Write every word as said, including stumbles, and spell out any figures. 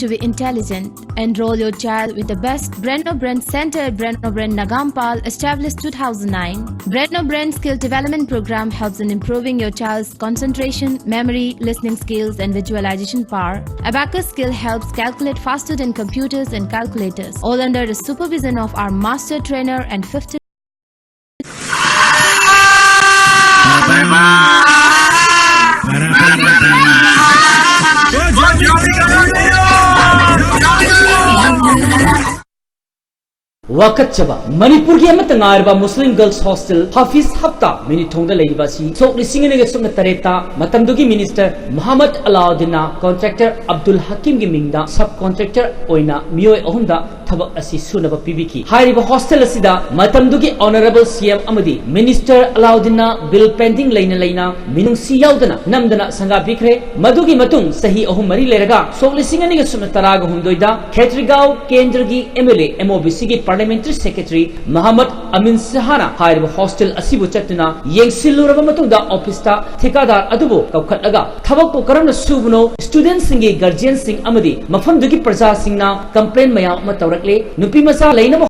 to be intelligent. Enroll your child with the best Brenno Brain Center at Brenno Brain Nagampal, established two thousand nine. Brenno Brain Skill Development Program helps in improving your child's concentration, memory, listening skills, and visualization power. Abacus Skill helps calculate faster than computers and calculators, all under the supervision of our master trainer and fifty ꯋꯥꯀꯠꯆꯕ, ꯃꯅꯤꯄꯨꯔꯒꯤ ꯑꯃꯠꯇ ꯉꯥꯏꯔꯕ ꯃꯨꯁꯂꯤꯝ girls hostel ꯍꯥꯐꯤꯖ ꯍꯞꯇꯥ ꯃꯤꯅꯤꯊꯣꯡꯗ ꯂꯩꯔꯤꯕ ꯑꯁꯤ ꯁꯣꯛ ꯂꯤꯁꯤꯡ ꯑꯅꯤꯒ ꯁꯨꯞꯅ ꯇꯔꯦꯠꯇ ꯃꯇꯝꯗꯨꯒꯤ ꯃꯤꯅꯤꯁꯇꯔ ꯃꯨꯍꯝꯃꯗ ꯑꯂꯥꯎꯗꯤꯟꯅ ꯀꯣꯟꯇ꯭ꯔꯦꯛꯇꯔ ꯑꯕꯗꯨꯜ ꯍꯀꯤꯝꯒꯤ ꯃꯤꯡꯗ ꯁꯕ ꯀꯣꯟꯇ꯭ꯔꯦꯛꯇꯔ ꯑꯣꯏꯅ ꯃꯤꯑꯣꯏ ꯑꯍꯨꯝꯗ ꯊꯕꯛ ꯑꯁꯤ ꯁꯨꯅꯕ ꯄꯤꯕꯤꯈꯤ꯫ ꯍꯥꯏꯔꯤꯕ ꯍꯣꯁꯇꯦꯜ ꯑꯁꯤꯗ ꯃꯇꯝꯗꯨꯒꯤ ꯑꯣꯅꯔꯦꯕꯜ ꯁꯤ ꯑꯦꯝ ꯑꯃꯗꯤ ꯃꯤꯅꯤꯁꯇꯔ ꯑꯂꯥꯎꯗꯤꯟꯅ ꯕꯤꯜ ꯄꯦꯟꯗꯤꯡ ꯂꯩꯅ ꯂꯩꯅ ꯃꯤꯅꯨꯡꯁꯤ ꯌꯥꯎꯗꯅ ꯅꯝꯗꯅ ꯁꯪꯒꯥꯕꯤꯈ꯭ꯔꯦ꯫ ꯃꯗꯨꯒꯤ ꯃꯇꯨꯡ ꯆꯍꯤ ꯑꯍꯨꯝ ꯃꯔꯤ ꯂꯩꯔꯒ ꯁꯣꯛ ꯂꯤꯁꯤꯡ ꯑꯅꯤꯒ ꯁꯨꯞꯅ ꯇꯔꯥꯒ ꯍꯨꯝꯗꯣꯏꯗ ꯈꯦꯇ꯭ꯔꯤꯒꯥꯎ ꯀꯦꯟꯗ꯭ꯔꯒꯤ M L A, M O B ꯁꯤꯒꯤ ꯄꯥꯔꯂꯤꯌꯥꯃꯦꯟꯇꯔꯤ ꯁꯦꯀ꯭ꯔꯦꯇꯔꯤ ꯃꯨꯍꯝꯃꯗ ꯑꯃꯤꯟ ꯁꯍꯥꯅ ꯍꯥꯏꯔꯤꯕ ꯍꯣꯁꯇꯦꯜ ꯑꯁꯤꯕꯨ ꯆꯠꯇꯨꯅ ꯌꯦꯡꯁꯤꯜꯂꯨꯔꯕ ꯃꯇꯨꯡꯗ ꯑꯣꯐꯤꯁꯇ ꯊꯤꯀꯥꯗꯥꯔ ꯑꯗꯨꯕꯨ ꯀꯧꯈꯠꯂꯒ ꯊꯕꯛꯄꯨ ꯀꯔꯝꯅ ꯁꯨꯕꯅꯣ, ꯁ꯭ꯇꯨꯗꯦꯟꯠꯁꯤꯡꯒꯤ ꯒꯥꯔꯖꯤꯌꯟꯁꯤꯡ ꯑꯃꯗꯤ ꯃꯐꯝꯗꯨꯒꯤ ꯄ꯭ꯔꯖꯥꯁꯤꯡꯅ ꯀꯝꯄ꯭ꯂꯦꯟ ꯃꯌꯥꯝ ꯑꯃ ꯇꯧꯔꯛꯂꯦ꯫ ꯅꯨꯄꯤ ꯃꯆꯥ ꯂꯩꯅꯕ